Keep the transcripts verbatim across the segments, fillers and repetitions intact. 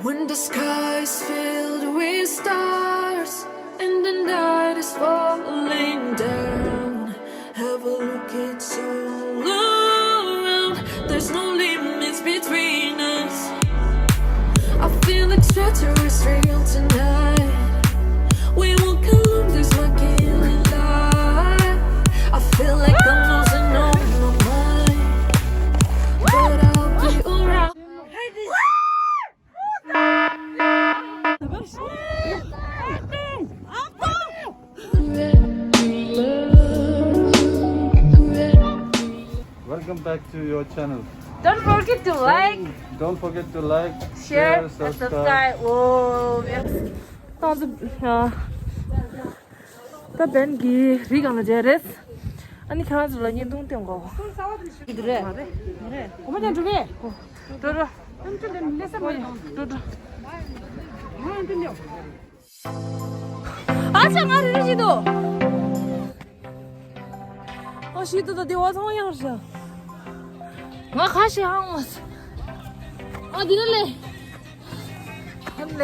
When the sky is filled with stars and the night is falling down, have a look, it's all around. There's no limits between us. I feel like shelter is real tonight. We walk alone, there's no killing light. I feel like I'm losing all my mind, but I'll be alright. Welcome back to your channel. Don't forget to like, don't forget to like, share, share, and subscribe. Subscribe. Oh, yes. ད་བན་གྱི་རི་སྒང་ལ་མཇལ་རེད། ཨ་ནི་ཁྱེད་རང་ཚོ་ལ་བརྙན་ཐུང་སྟོན་གོ། འདི་རེད། འདི་རེད། གོ་མ་ཅན་འགྲོ་གི། འགྲོ་འགྲོ། ཨམ་ཅོ་ལེ་ལེ་ས་མ་ཡོང་། འགྲོ་འགྲོ། ཨ་ཅག་ང་རི་རི་ཞིག་འདུག་ཨ་ཞིག་འདུག་ད་དེ་བ་ཚང་མ་ཡང་རེད། ང་ཁ་ཤས་ཧང་བ། ཨ་འདི་ན་ལེ། ཨ་མ།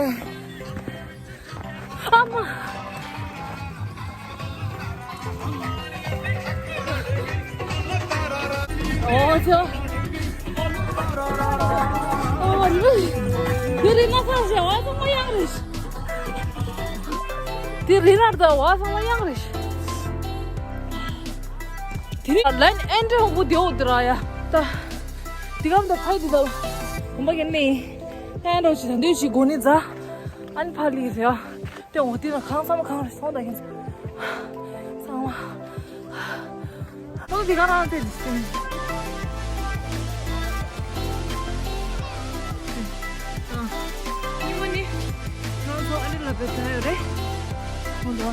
ཨོ་ཅོ། ཨོ་རི། དེ་རི་ང་ཁ་ཤས་བ་ཚང་མ་ཡང་རེད། དེ་རི་ནར་ད་བ་ཚང་མ་ཡང་རེད། དེ་རིང་ལན་ཨན་ཏྲེ་ཧོང་པོ་དེའོ་དེ་ར་ཡ། ད་དེ་གམ་ད་ཕའི་དེ་ད་ཧོང་པ་གན་ནི་ཨན་རོ་ཞིག་ད་འདོད་ཞིག་གོ་ནི་ཛ། ཨན་ཕ་ལི་རེ་ཡ། དེ་འོ་དེ་ན་གང་ཚང་མ་གང་རེ་སོང་ད་ཁྱེད་ཚོ་ཚང་མ། ཨོ་དེ་ག་རང་དེ་དེ་སྟེང་། ཨ་ཉི་མ་ནི་ང་ཚོ་ཨ་ནི་ལ་བེ་ད་ཡོད་རེད། ཧོ་ལོ།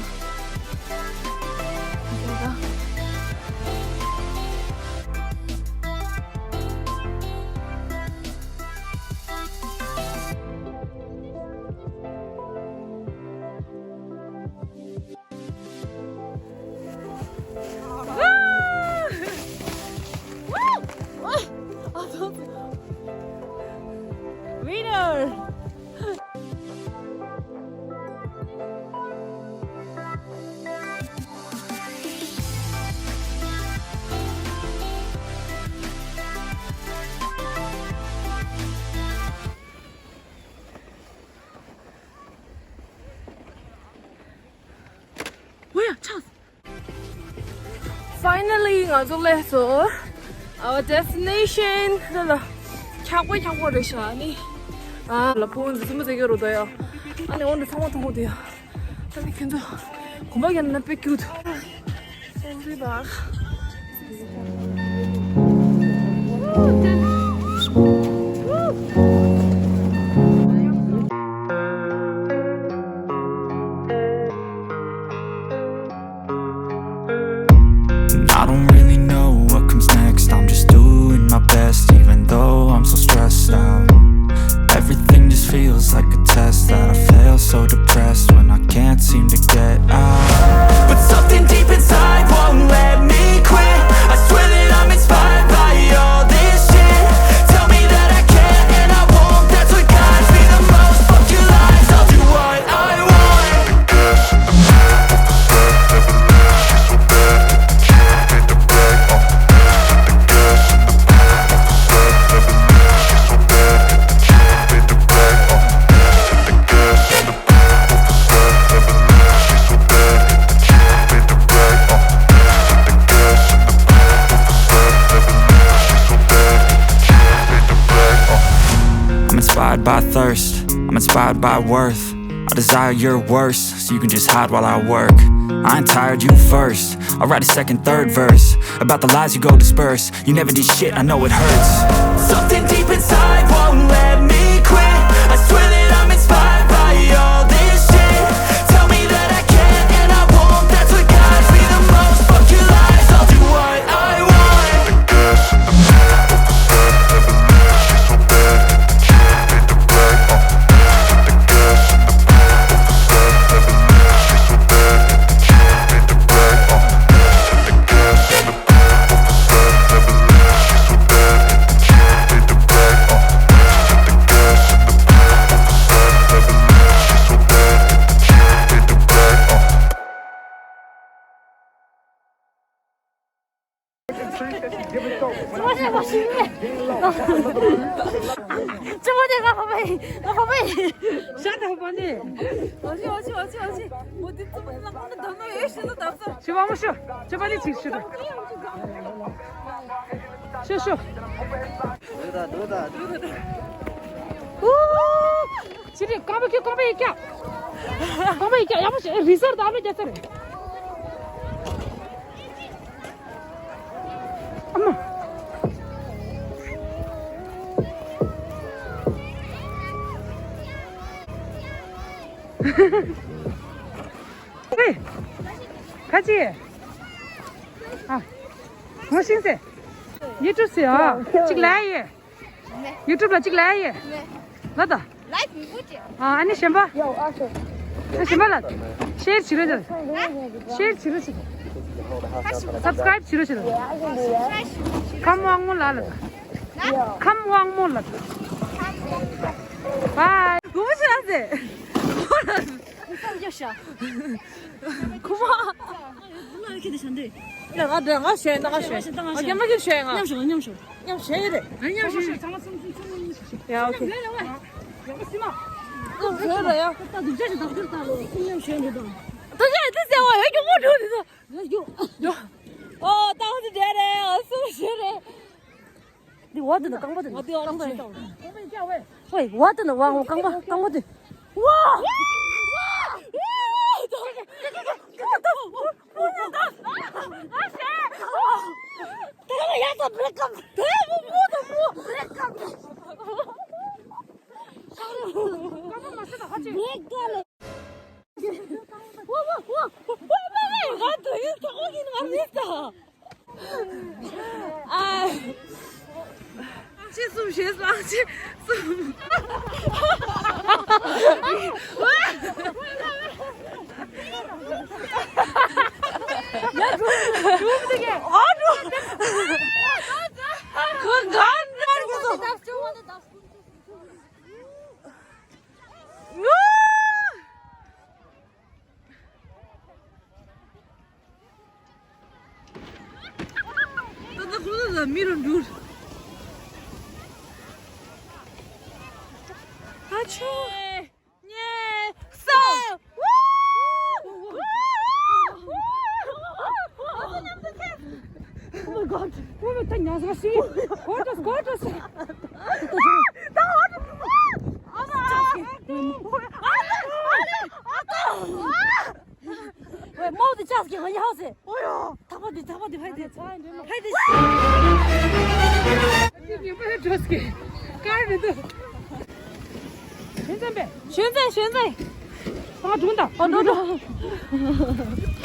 Winner! Finally ང་ཚོ་སླེབས་སོང་། Our destination. ལ་ལ། འཁྱག་པོ་འཁྱག་པོ་རེད་ཤག་ཨ་ནི། ཨ་ལ་པོ་འཛི་ཙི་མོ་ཙི་གི་རོ་ད་ཡ། ཨ་ནི་འོན་ཏེ་ཚང་མ་མཐོང་གི་འདུག་ཡ། ཨ་ནི་ཁྱོད་ཚོ་གོམ་པ་རྒྱག་ན་དཔེ་ཀྱུ་ཐུ། I'll be back. And I don't really know what comes next. I'm just doing my best, even though I'm so stressed out. Everything just feels like a test that I fail, so depressed when I can't seem to get out. But something deep inside won't let me quit. I swear that I'm inspired by all this shit. Tell me that I can't and I won't. That's what guides me the most. Fuck your lies, I'll do what I want. I'm inspired by thirst, I'm inspired by worth. I desire your worst, so you can just hide while I work. I ain't tired, you first. I'll write a second, third verse about the lies you go disperse. You never did shit, I know it hurts. Something deep inside won't let me quit. I swear that I'm inspired by all this shit. Tell me that I can't and I won't. That's what guides me the most. Fuck your lies, I'll do what I want. ཅི་མ་བྱེད་པ་ཞིག་ནས། ཅི་མ་བྱེད་ང་ཕ་མ་ཡིན། ང་ཕ་མ་ཡིན། ཤ་དང་པ་ནི། ཨོ་ཅི་ཨོ་ཅི་ཨོ་ཅི་ཨོ་ཅི། མོ་དེ་ཙུམ་ལ་ང་ད་ནོ་ཡོད་ཤི་ན་ད་ས། ཅི་བ་མོ་ཤོ། ཅི་བ་ནི་ཅིག་ཤོ་ད། ཤོ་ཤོ། འདུག་ད་འདུག་ད་འདུག་ད། ཨུ། ཅི་རེད་རྐང་པ་ཁྱོད་རྐང་པ་ཡིག་ཀྱག་རྐང་པ་ཡིག་ཀྱག་ཡག་པོ་བྱས་རི་སར་ད་ཨ་མ་རྒྱ་ས་རེད། ཨ་མ། ཧེ། ཁ་ཅི། ཨ། ངོ་ཤིང་ཟེ། ཡུ་ཊུབ་ཟེ་ཨ། གཅིག་ལ་ཡེ། ཡུ་ཊུབ་ལ་གཅིག་ལ་ཡེ། ལ་ད། ལའིག་མི་དགོས་ཅེ། ཨ་ཨ་ནི་གཞན་པ། ཨ་གཞན་པ་ལ། ཤེར་བྱེད་རོགས་བྱེད། ཤེར་བྱེད་རོགས་བྱེད། སབ་སི་ཀ་རའིབ་བྱེད་རོགས་བྱེད། ཁམས་དབང་མོ་ལ་ལ། ཁམས་དབང་མོ་ལ། བའི། གོ་བོ་ཤ་ཟེ། ཁོ་རང་ཡོད་ཤ། ཁོ་མ། ཁྱེད་དེ་བྱ་འདི། ཡ་ང་འདྲ་ང་ཞོན་ན་ང་ཞོན། ང་རྒན་པ་ཁྱེད་ཞོན་ང་། མཉམ་ཞོག་མཉམ་ཞོག་མཉམ་ཞོན་ཡོད་རེད། ང་མཉམ་ཞོན། ཡ་ཨོ་ཁེ། ང་ཞོན་ར་ཡ། ད་སྡུག་ཅག་ཞིག་ད་ཁྱེད་ད་ལོ་མཉམ་ཞོན་རེད་ད། ད་ཅག་དེ་ཟེར་བ་ཡོད་ཀྱང་མོ་འགྲོ་རེད་ད། ཡོད་ཡོད། ཨོ་ད་ཧོ་དེ་འདྲ་རེད། ཨོ་སུ་ཞོན་རེད། འདི་བ་དེ་ནི་རྐང་པ་དེ་ནི། ང་དེ་བ་རྐང་པ་ཡིན། ཧོꯏ་བ་དེ་ནི་བ་ངོ་རྐང་པ་རྐང་པ་དེ། བ། ཨ། ཨང་ཆེ་གསུམ་བཞེས་སོང་། ཨང་ཆེ་གསུམ། ཨ་འགྲོ། ཁོ་གང་འགྲོ། ད་ལྟ་ཁོ་ཚོ་ལ་མི་རུ་འགྱུར། ཨ་ཆོ། ཉེ་སོ། Oh my god. Oh my god. ཉ་ཟ་ཤི། Gorgeous, gorgeous. ཨ་ལེ། ཨ་ལེ། ཨ་ལེ། ཨ་ལེ། ཝེ། མོ་དེ་ཅག་གི་ཧ་ཡ་ཧ་སེ། ཨོ་ཡོ། ཐག་པ་དེ་ཐག་པ་དེ་ཕ་དེ། ཕ་དེ། ཉི་མ་འགྲོ་སྐྱེ། ཀར་མི་འདུག་ཞོན་ཙམ་པས། ཞོན་ཙམ་ཞོན་ཙམ། ཨ་སྒྲུང་དང་། ཨ་སྒྲུང་དང་།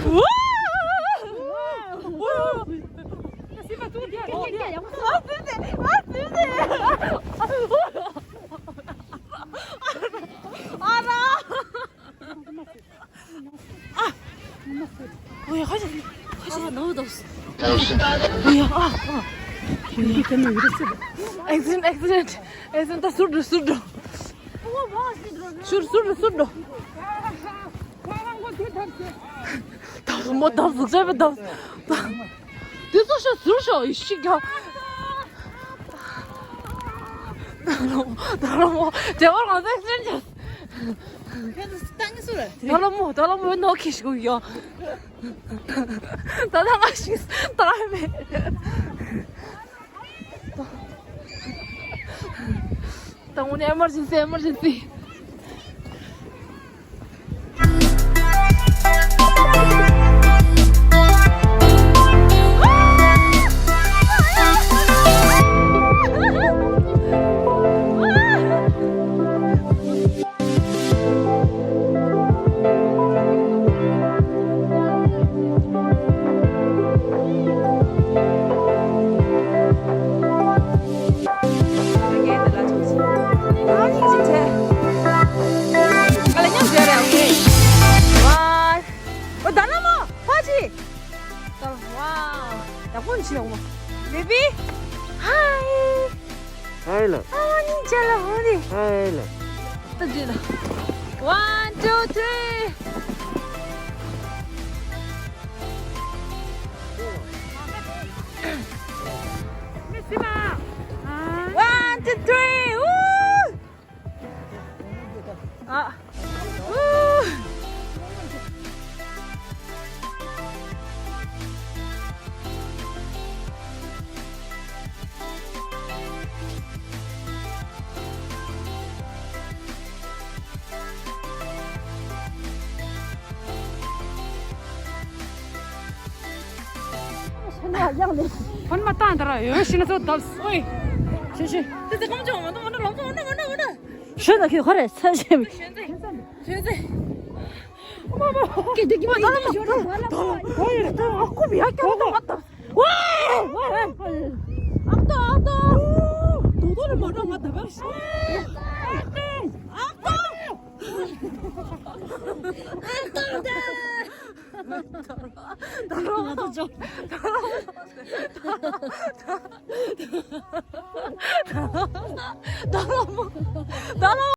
ཨོ་ཡོ། སྲིད་པ་ཙུག་དེ་ཡ། ཨ་སྲིད་སྲིད། ཨ་སྲིད་སྲིད། ཨ་ར། ཨ། ཨོ་ཡ། ཧ་ཅང་། ཧ་ཅང་ནོར་བུ་དོགས། ཨོ་ཡ། ཨ། ཨ། ཨོ་ཡ། ཨེག་སི་ཌེན་ཊི། ཨེག་སི་ཌེན་ཊི། ཨེག་སི་ཌེན་ཊི། ད་ཟུར་འགྲོ། ཟུར་འགྲོ། ཟུར། ཟུར་འགྲོ། ཟུར་འགྲོ། ད་མོ་ད་ཟུག་བྱས་པའི་ད། དེ་ཚོ་ཤོག་ཟུར་ཤོག་ཡེ་ཤེས་རྒྱ། ད་ལོ། ད་ལོ་མོ། དེ་བར་ང་ཚོ་ཨེག་སི་ཌེན་ཊི་བྱས། ད་ལོ་མོ། ད་ལོ་མོ་ནོ་ཁི་ཤི་གུ་ཡོ། ད་ད་ང་ཤི་ད་མེད། ད་དངོས་གནས་ཨེ་མར་ཇེན་སི། ཨེ་མར་ཇེན་སི། Baby, hi. Hi, love. ཨ་ནི་ཅ་ལག་འོང་དེ། Hi, love. ད་འདྲི་ན། One, two, three. མི་ One, two, three. Woo! ཨ། ཨུ། ཕན་མ་བཏང་དེ་ར་ཡོད་ཤི་ན་ཚོ་བརྡབས་སོ་ཡི། ཤི་ཤི། དེ་ཚེ་གང་བྱུང་མ་གཏོགས་མ་འགྲོ་ལོག་ཚོ་མ་འགྲོ་མ་འགྲོ་མ་འགྲོ། ཤི་ན་ཁྱོད་ཁོ་རེ་ཚ་ཤི། ཤོད་ཚེ། ཤོད་ཚེ། ཨོ་མ་མ། ཀེ་དེ་ཀི་མ་ད་ལ་མ་ཤོད་ད་ལ་ད་ལ་ཨོ་ཡེ་ད་ཨ་ཀོ་བི་ཡ་ཀྱང་ད་མ་ད། ཝེ་ཝེ་ཝེ། ཨ་ཏོ་ཨ་ཏོ། དོ་དོ་རེ་མ་འགྲོ་མ་ད་བར་ཤི། ཨ་ཏོ། ཨ་ཏོ་ད། ད་རོ་མ་ད་ཅོ། ད་རོ་མ་ད། ད་རོ་མ་ད་རོ་མ།